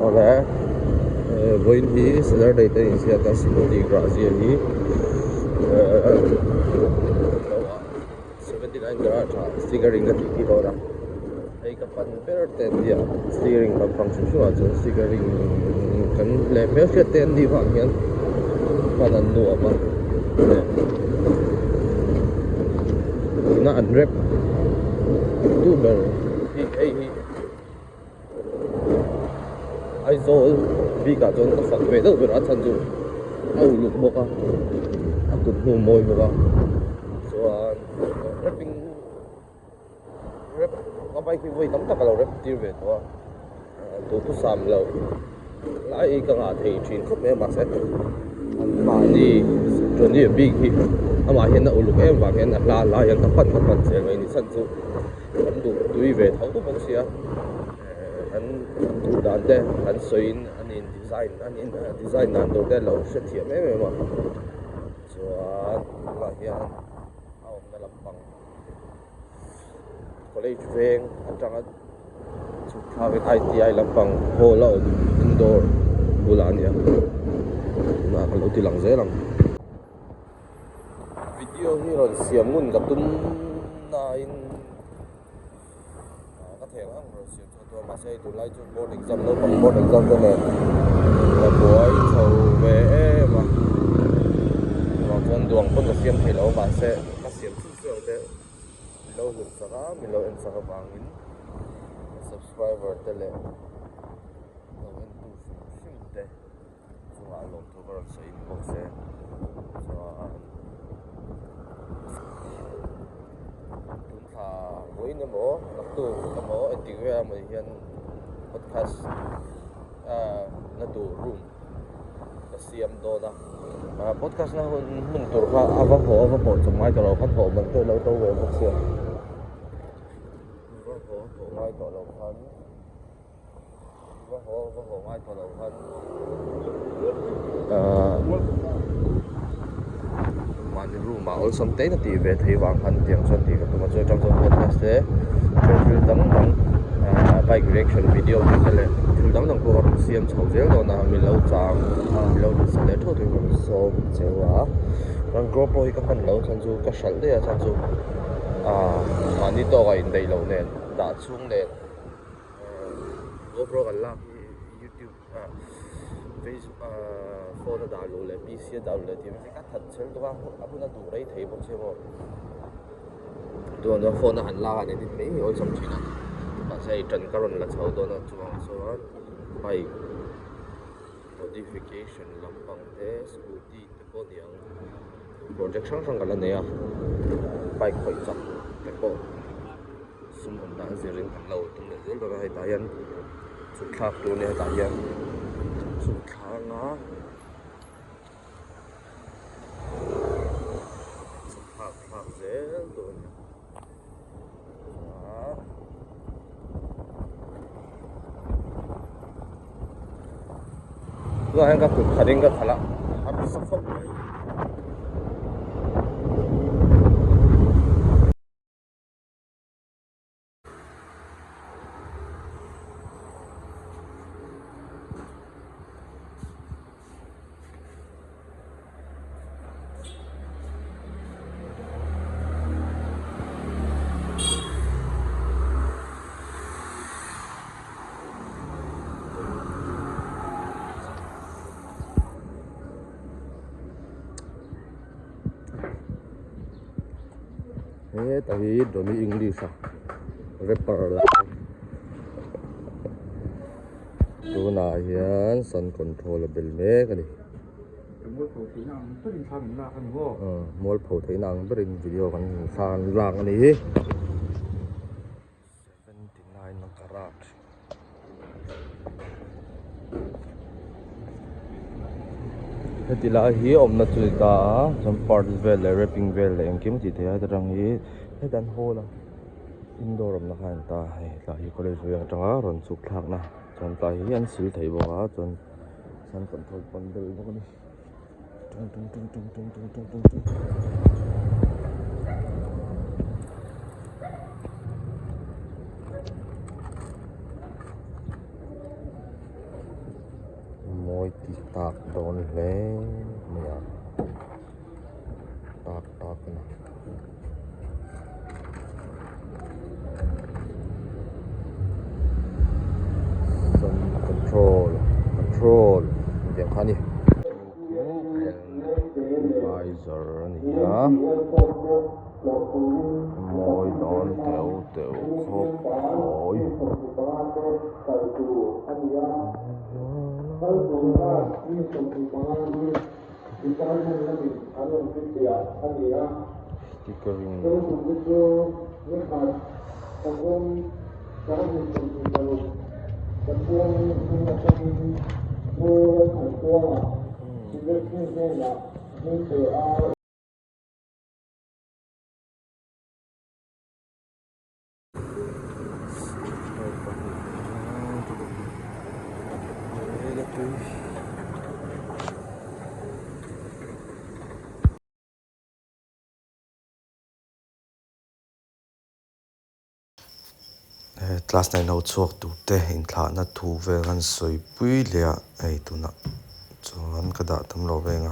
Awle vawiin hi Saturday te inziak a scooty Grazia hi 79 garage ah stickering ka tih dawn a hei ka pan ber te an nia stickering lampang hrim hrim ah chuan stickering kan leh hmelhriat te an nih vang hian pan an nuam a tuna an rep tu ber hi hei hi. Aizawl bikah chuan ka fak ve deuh ber a chhan chu a uluk bawk a a kut hnu mawi bawk a chuan rapping rap ka bike hi vawi tam tak a lo rap tir ve tawh a duhthusam loh lai ka ngah thei thin khawp mai a mahse anmahni Johnny bik hi amah hian a uluk em vang hian a hla lai hian ka pan ka pan zel mai ni chhan chu. Kan duh tui ve tho bawk sia kan duh dan te kan sawiin an in design an in design dan tur te lo hrethiam em em a chuan tunah hian a awmna lampang college veng atanga chhuk thlakin I_T_I lampang hall a awm indoor bulah a ni a tunah ka lo ti lang zel ang. Video hi rawn siam ngun ka tum nain ka thei ang ang rawn siam chhuak tur a mahse hei tunlai chu board exam naupang board exam te nen ka buai chho ve em a chuvang chuan duang pawn ka siam thei lo a mahse ka siam chhun chhun ang te min lo hlut sak a min lo en sak avangin subscriber te leh lo entu hrim hrim te. Chungah lawmthu ka rawn sawi in bawk se chuan tun thla vawiin emaw naktuk emaw engtik vel emaw ni hian podcast ah na tur room ka siam dawn a podcast na hun hmun tur kha a va haw a va haw chawp ngai tawh lo khan haw man te lo to ve bawk sia va haw haw ngai tawh lo khan. Va haw va haw ngai tawh lo khan ahh mahni room ah awlsam te in a tih ve theih vang khan tiang chuan tih ka tum a chu atang chuan podcast te thil dang dang ahh bike reaction video tih te leh thil dang dang pawh a rawn siam chho zel dawn a min lo chang a min lo sak leh theuh theuh rawn sawm cheu a chuan GoPro hi ka hman loh chuan chu ka hralh daih a chuan chu ahh mahni tawk a indaih loh nen dah chhung nen. GoPro kan lak hi youtube ah facebook ah phone a dah luh leh PC a dah luh leh tih vel ka that chhel bawk a a hun a duh rei thei bawk sia maw chuan chuan phone a han lak a ni mai mai awlsam thin a mahse hei tan ka rawn la chho dawn a chuvang chuan bike modification lampang te scooty te pawh ni ang project hrang hrang ka la nei a bike khawih chak te pawh. Sum awm dan zirin kan lo tum leh zel dawn a hetah hian chhuk thlak tur a nia hetah hian chhuk thlak a chhuk thlak thlak zel tur a ni a tunah hian ka kut khat in ka khalh a harsa khawp mai. Heta hi Donny English a rapper lai tunah hian sun control a bel mek a ni mualpho theihna ang berin video kan lak a ni hi. 79 garage heti lai hi awmna chu ni ta a chuan parts vel leh wrapping vel leh engkim tih theih a heta tang hi heta an hawl a indoor awmna kha a ni ta hei tlai hi college veng atanga rawn chhuk thlakna chuan tlai hi an sil thei bawk a chuan sun control pawn bel bawk a ni tung tung tung tung tung tung tung tung tung. Mawi ti tak dawn hle mai a tak tak a ni. Sound control control tih ang kha a ni. Visor a ni a mawi dawn teuh teuh khawp mai. Stickering Class nine ho chhuak tur te inthlahna thu vel an sawi pui leh a hei tunah chuan ka dah tam lo veng a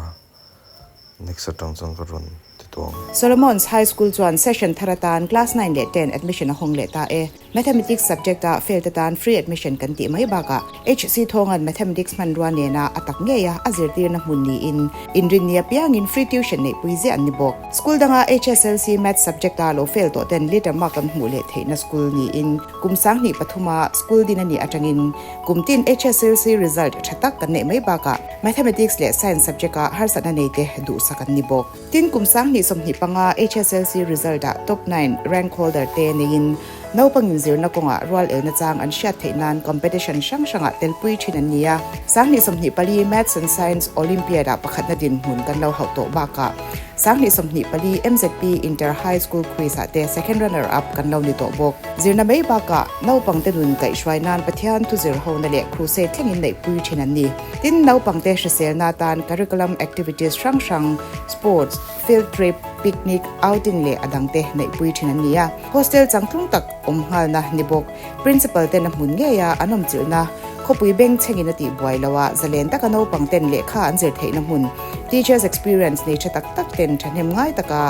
next atang chuan ka rawn ti tawh ang. Solomon's High School chuan session thar atan class nine leh ten admission a hawng leh ta e. Mathematics subject a fail te tan free admission kan tih mai bakah HC Thawnga'n Mathematics hmanrua nena a tak ngei a a zirtirna hmun niin inrinni apiangin free tuition neihpui ziah an ni bawk. School danga HSLC Maths subject a lo fail tawh ten letter mark an hmuh leh theihna school niin kum sanghnih pathuma school din a nih atangin kum tin HSLC result tha tak kan neih mai bakah Mathematics leh Science subject a harsatna nei te duhsak an ni bawk. Tin, kum 2025 HSLC result-ah top nine rank holder te neiin naupangin zirna kawngah rual elna chang an hriat theih nan competition hrang hrangah telpui thin an ni a. 2024 Maths and Science Olympiad-ah pakhatna dinhmun kan lo hauh tawh bakah 2024 MZP Inter High School Quiz-ah te second runner up kan lo ni tawh bawk. Zirna mai bakah naupangte nun kaihhruai nan Pathian thu zir hona leh crusade thlengin neihpui thin an ni. Tin, naupangte hriselna atan curriculum activities hrang hrang, sports, field trip, picnic, outing leh a dangte neihpui thin an ni a. Hostel changtlung tak awm nghalna ni bawk. Principal ten a hmun ngei a, an awmchilhna khawpui beng chhengin a tih buai lo a, zalen taka naupangten lehkha an zir theihna hmun, teachers experience nei tha tak tak ten thahnem ngai taka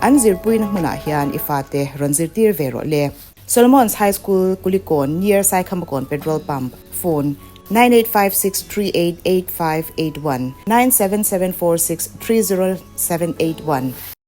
an zirpuina hmunah hian i fate rawn zirtir ve rawh le. Solomon's High School, Kulikawn, near Saikhamakawn Petrol Pump, Phone, 9856388581, 9774630781.